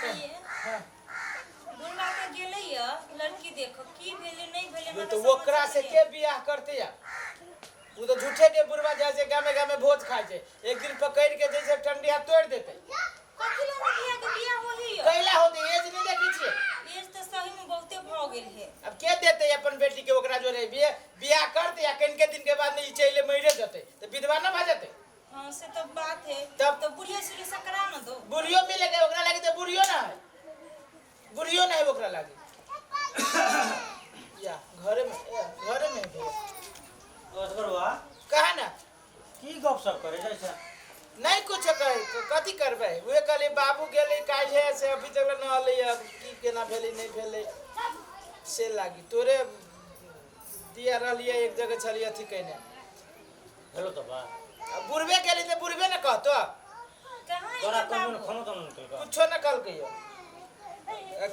ये बुढ़वा के गेलै या लड़की देख की भेलै नहि भेलै ये हमरा तो समझ ओकरा से नहि के बियाह करते या उ तो झूठे के बुढ़वा जाइ छै गामे गामे भोज खाइ छै एक दिन पकड़ के जैसे टंडिया तोड़ देते। कथी ला नहि बियाह के बियाह होही या कैला होते एज नहीं देखै छियै। एज तऽ सही में बहुते भऽ गेल है। अब के देते अपन बेटी के ओकरा जोरे बियाह करते या कनिके दिन के बाद में ई चले मरे जते तो विधवा न भऽ जते। हाँ से तो बात है। तब- तो बुढ़िया सुढ़िया से करा न दो। बुढ़ियो मिलेगा ओकरा लागी तो बुढ़ियो ना है, बुढ़ियो ना है ओकरा लागी। या घरे में या, घरे में है भैया। असगरवा कहा ना की गप सप करे जाइ छै? नहीं कुछ कहे कथी करबै, उहे कहली बाबू गेलै काल्हि है से अभी तक न अलै, अब की केना भेलै नहीं भेलै से लागी तोरे दिया रहलियै एक जगह छलियै अथी कयने। हेलो तऽ बा अब बुढ़बे गेलै तऽ बुढ़बे ने कहतो। कहाँ तोरा एलै कोनो बाबू? फोनो तोनो नहि केलकौ? कुछो न कहलकै यौ।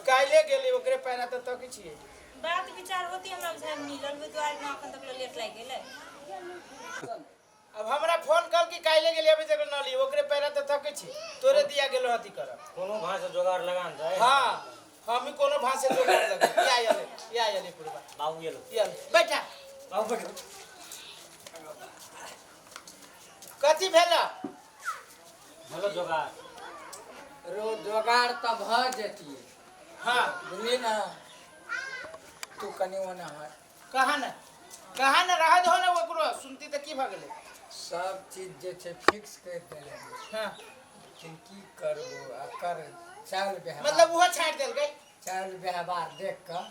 काल्हि गेलै ओकरे पैरा तऽ तकै छियै। बात विचार होती हमरा बुझाइ मिलल होय दुआरे न अखन तक लेट लागि गेलै। अब हमरा फोन कल कि काल्हि गेलै अभी तक न ली ओकरे पैरा तऽ तकै छी तोरे दिया गेलो अथी कर। कोनो भाषा जोगाड़ लगान जाय। हाँ हम ही कोनो भाषा जोगाड़ लगा। या आले या आले पुरबा बाबू गेलो या बैठा बाबू बैठो। कथी भेला? हेलो जोगाड़ रो जोगाड़ तऽ भऽ जेतियै। हाँ बुझली ना तू कनि ओना हट। कहा ना कहा ना रह दो ना ओकरो सुनती तऽ की भऽ गेलै। सब चीज जे छै फिक्स कर देले। हाँ लेकिन की करबो एकर चाल व्यवहार मतलब उहो छाटि देलकै। चाल व्यवहार देख कऽ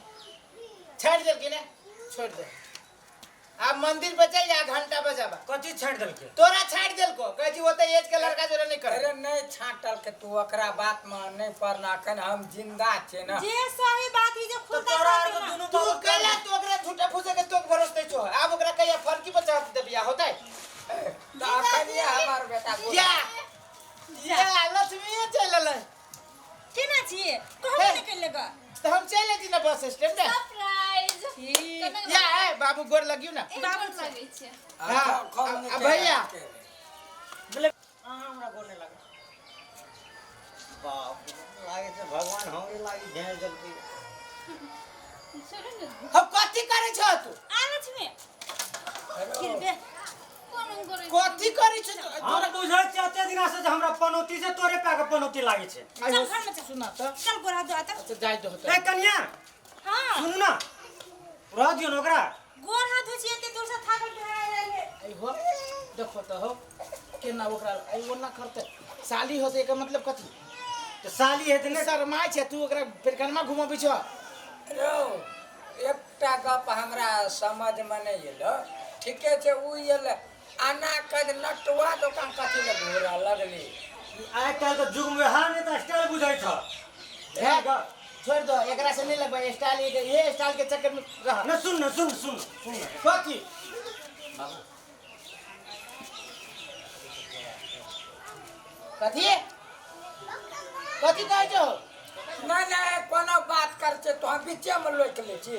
छाटि देलकै ने छोड़ि दे। आब मंदिर पर चल जा घंटा बजाबा। कथी छाटि देलकै? तोरा छाटि देलको कहै छी ओते एज के लड़का जोरे नहीं करे। अरे नहीं छाटल के तू ओकरा बात में नहीं पड़ना अखन हम जिंदा छियै ना। जे सही बात ही जे तो खुलता तोरा आर कहते के ना। दुनू तू बाबू कहला तू ओकरा झूठा फूसे के तोक भरोस नहीं छो। आब ओकरा कहिया फरकी पर चढ़त दे बियाह होतै। तऽ अखन ये हमर बेटा बोल। या या लक्ष्मीए चलि एलै। केना छियै कहबो नहि केलक। तऽ हम चलि एती ना बस स्टैंड में। सरप्राइज। या ए बाबू गोर लगियो ना। बाबू लगै छै। हाँ, आ भैया। बोले अहाँ हमरा गोर नहि लागै। बाप रे, लागै छै भगवान हमरे लागी भेज देलकै। छोड़ू ने। हम कथी करै छह तू? आ लक्ष्मी फिर बे कोनो करै कथी करै छह तू? हम बुझै छियै एते दिना से जे हमरा पनौती से तोरे पा के पनौती लागै छै। चल घर में चल। सुना तऽ। चल गोर हाथ धो आ तऽ। अच्छा जाय दो ए कनिया। हाँ। सुनू ना रह दियौ ने ओकरा। गोर हाथ धोइ छियै एते दूर से थाकल ढेरायल रहै। ऐ हो देखो तऽ हो केना ओकरा ऐ ओना करतै साली होतै एकर मतलब कथी? तऽ साली हेतै ने। शरमाइ छै तू ओकरा फेर कनमा घुमबै छह। रौ एकटा गप हमरा समझमे नहि एलो। ठीके छै उ एलै आना कद नटुआ दोकान कथी लए घूरऽ लगली। आइ काल्हि के युग में वएह नहि तऽ स्टाइल बुझै छह। हे छोड़ दो एकरा से नहीं लगबै स्टाइल ये स्टाइल के चक्कर में रह। न सुन न सुन सुन सुन कथी? बाबू कथी कथी कहै छहो? नहि नहि कोनो बात कर छै तो हम बीचे में लोकि लै छी।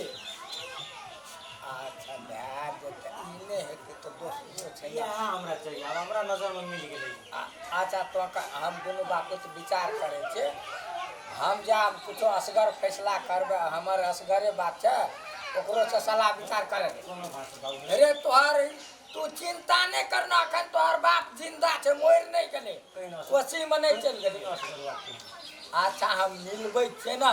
अच्छा भए जेतै ई नहि हेतै तऽ दोसरो छै ने। यहाँ हमरा चाहिए आब हमरा नजर में मिल गेलै। अच्छा तो हम दुनू बापूत विचार करै छियै। हम जे आब कुछो असगर फैसला करबै हमर असगरे बात छै ओकरो से सलाह विचार करै। कोनो भाषा बाबू। अरे तोहर तू चिंता नहि करना अखन तोहर बाप जिंदा छै मरि नहि गेलै कोसी में नहि चलि गेलै। अच्छा हम मिलबै छियै ना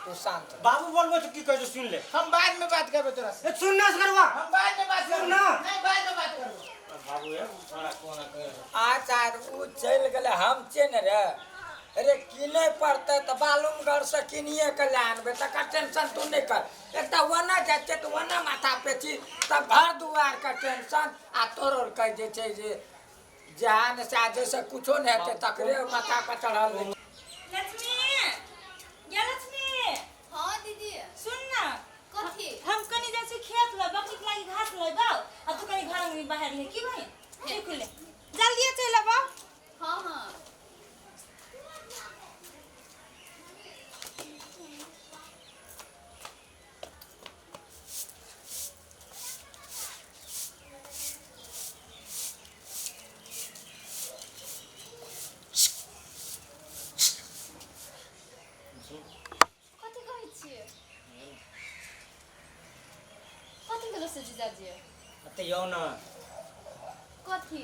तू शांत रह। बाबू बोलबै तऽ की कहै छै सुन ले। हम बाद में बात करबै तोरा से। ए सुन ना असगरवा। हम बाद में बात करबै। सुन ना। नहीं बाद में बात करबै। बाबू ए छोड़ा कोना कर। अच्छा उ चलि गेलै हम छियै ने रे। अरे किनै पड़तै तऽ बालूमगढ़ से किनिए के लए आनबै तकर टेंशन तू नहि कर। एकटा ओना जाइ छियै तऽ ओना माथा पेची तब घर दुआरके टेंशन आ तोरो आरके जे छै जे जहाँ ने सएह जैसे कुछो नहि हेतै तकरे माथा पर चढ़ल रहै। लक्ष्मी या लक्ष्मी। हाँ दीदी। सुन ना। कथी? हम कनि जाइ छी खेत लए बकरी के लागी घास लेबौ आ तू कनि घर में बाहर ले की भाई ठीक ले जल्दी चलि अबौ। हाँ हाँ। जीजाजी। तऽ यौ ने। कथी?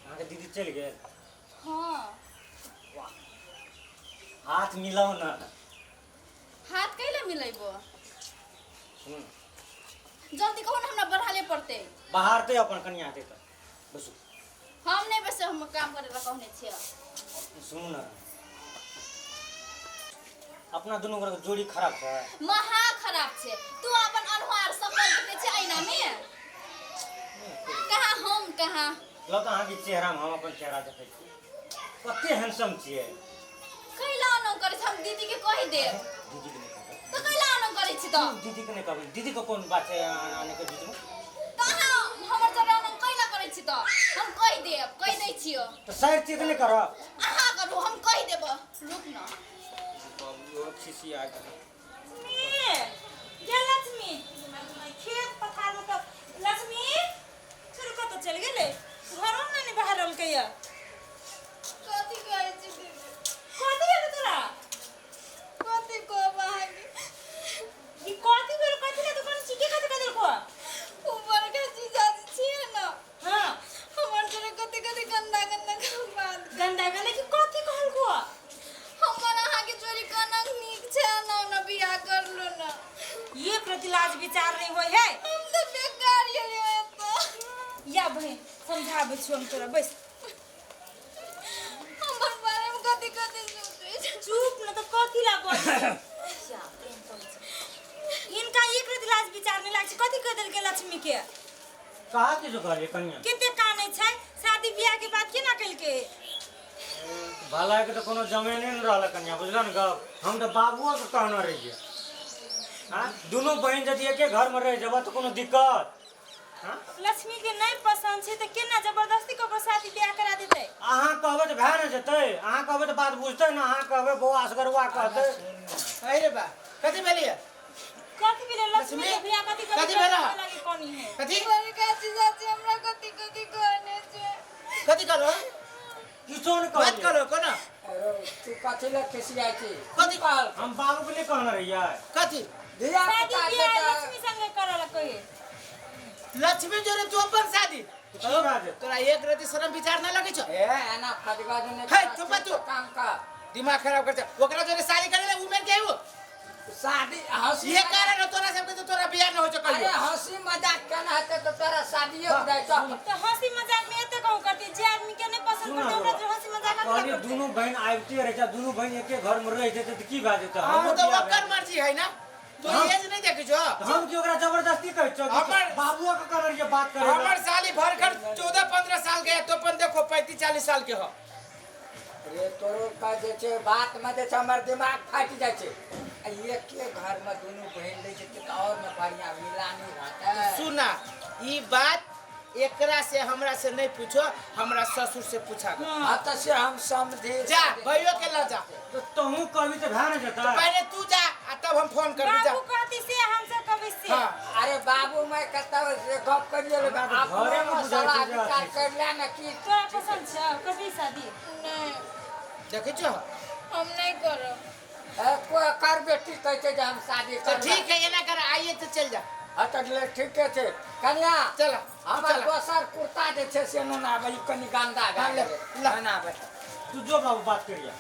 अहाँके दीदी चलि गेल? हाँ। वाह, हाथ मिलाउ ने। हाथ कैला मिलेबो? सुनू ने। जल्दी कहू ने, हमरा बढ़ाले पड़तै। बाहर ते अपन कनिया हेतै तऽ बैसू। हम नहि बैसे, हम काम करे ला कहने छियै। सुनू ने, अपना दुनू गोरे जोड़ी खराब छै। महा खराब छै। तू अपन अनहार सकल देखै छै ऐना में? कहाँ हम कहाँ? लग अहाँके चेहरामे हम अपन चेहरा देखै छी, कते हैंडसम छियै। कैला अनौ करै छै? हम दीदी के कहि देब। दीदी के नहि कहबै। तऽ कैला अनौ करै छी तऽ? दीदी के नहि कहबै। दीदी के कोन बात छै आने के बीचमे? तऽ अहाँ हमर जरे अनौ कैला करै छी तऽ? हम कहि देब, कहि दै छियौ। तऽ साइड चीज नहि करब। अहाँ करू, हम कहि देब। रुक न। बाबू खिसिया गेल। लक्ष्मी, गे लक्ष्मी, खेत पथार में तऽ लक्ष्मी छोड़ कतऽ चलि गेलै? घरो में नहि बाहर रहलकै या। कथी कहै छी दीदी? कथी भेल तोरा? कथी कहब अहाँके? ई कथी भेल? कथी ला दुकान छी? के कथी कह देलको? उ बड़का जीजाजी छियै ने। हाँ। हमर जरे कथी कथी गंदा गंदा बात। गंदा गंदा की कथी कहलको? हमर अहाँके जोड़ी कनक नीक छै ना, ना बियाह करलो ना। ये प्रति लाज विचार नहीं होय है। हम तऽ बेकार गेलियै एतऽ। या बहिन, समझाबै छियौ हम तोरा, बैस। हमर बारेमे कथी कथी सोचै छै। चुप न तऽ कथी ला बजै छै? या, प्रेम करै छै। इनका एक रति लाज विचार नहीं लागै छै। कथी कह देलकै लक्ष्मी के? कहा किछो कहलियै कनिया? कते कानै छै, शादी बियाह के बाद केना केलकै? भलाइके तऽ कोनो जमीने नहि रहल कनिया, बुझल ने गप। हम तऽ बाबुओके कहने रहियै, हाँ दुनू बहिन यदि एके घरमे रहि जेबह तऽ कोनो दिक्कत? हाँ? लक्ष्मी के नहीं पसंद छै तऽ केना जबरदस्ती ककरो शादी बियाह करा देतै? अहाँ कहबै तऽ भए ने जेतै। अहाँ कहबै तऽ बात बुझतै ने। अहाँ कहबै बौआ असगरुआ कहतै। अरे बा, कथी भेलियै? कथी भेलै लक्ष्मी के बियाह? कथी कथी भेलै? लागे कोनी है? कथी? बड़का जीजाजी हमरा कथी कथी कहने छै। कथी कहलो? किछो नहि बात कहलियै। कहलो कोना? अरे तू कथी लए खिसियाइ छी? कथी? कहल? हम बाबूके नहि कहने रहियै। कथी? धिया शादी पुता बियाह छै तऽ लक्ष्मी संगे करऽ ला कहे। लक्ष्मी जोरे तू अपन शादी? की भए जेतै? तोरा एक रति शरम विचार ना लगै छौ? ए एना फजगा जे नहि हे, करा, चुप तू। काम कर। दिमाग खराब कर ओकरा जोरे शादी करे ले उमेर के हो। शादी हंसी ये कारण हो तोरा सबके तो तोरा बियाह न हो चुकल। अरे हंसी मजाक केना हेतै तऽ तोरा शादिये हो जाइ छौ। तऽ हंसी मजाक में एते कहूँ करती, जे आदमी के नहीं पसंद सुनू करते ने ओकरा जोरे हंसी मजाक कथी ला कहलियै करतै? दुनू बहिन आबिते रहै छै, दुनू बहिन एके घरमे रहि जेतै तऽ की भए जेतै? वो हमरो तो बियाह ओकर भए मर्जी है ना, तू हाँ। ये नहीं देखै छौ? जेतै। हम की ओकरा जबरदस्ती कहै छियौ? हमर- बाबुओके कहने रहियै बात करे। हमर साली भर कर 14-15 साल के है, तो अपन देखो 35-40 साल के हो। रे तोरो का जे छै बात में जे छै हमर दिमाग फाटि जाइ छै। आ एके घर में दुनू बहिन रहै छै तऽ और ने बढ़िया मिलानी रहतै। सुना, ई बात एकरा से हमरा से नहीं पूछो, हमरा ससुर से पूछा। हाँ तऽ से हम समझी। जा भाइयों के ला जा। तऽ तोहूँ कहबी तऽ भए ने जेतै। पहले तू जा आ तब हम फोन करबी, जा। बाबू कहती से हमसब कहबै से। हाँ। अरे बाबू मैं कतौ से गप करियो ले। हमरा तऽ घरेमे अपनो बुझाइ सलाह छै जे विचार अथी छै। कर ले ने की। तोरा पसंद छौ? करबी शादी? नहि। देखै छो? हम नहि करब। ए, कोइ कर बेटी कहै छै जे हम शादी तो करबै। ठीक है, एना कर आइए तो चल जा। हाँ तऽ ले ठीके छै कनिया। चल। हमर चल। दोसर कुर्ता जे छै से नहि आबै, ई कनि गन्दा भए हाँ, ले, गेलै। ला। नहि आबै। तू जो बाबू बात करिया।